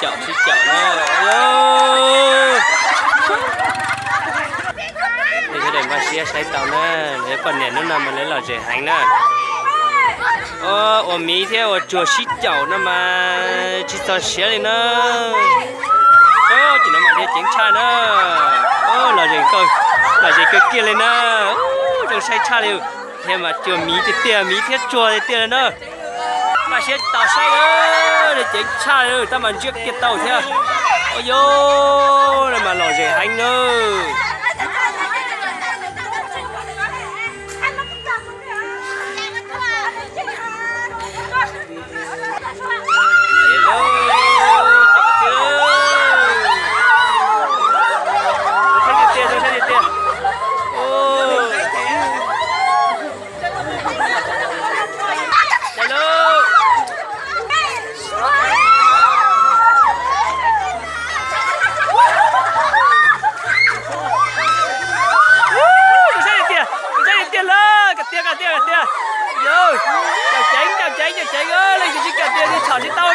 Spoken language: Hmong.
Caum sib caum na. Sawv daws npaj siab saib tau na, lawv poj niam hnub no mas lawv lom zem heev na. Ua miv thiab ua tsuag sib caum no mas tsis txog siav li na. Ces no mas dhia ceev tshaj na. Lom zem, lom zem kawg kiag li na. Zoo saib tshaj li. Thiab mas cuag miv tiag tiag, miv thiab tsuag tiag tiag li na. Npaj siab tos saib, dhia ceev tshaj li, tab mas ntsia kiag tau thiab. Ua yos, mas lom zem heev na. Saib tiag, saib tiag lawm, kab tiag, kab tiag, kab tiag. Yog, cam ceev, cam ceev, cam ceev, leej twg tsis kam tiag tsham tsis tau.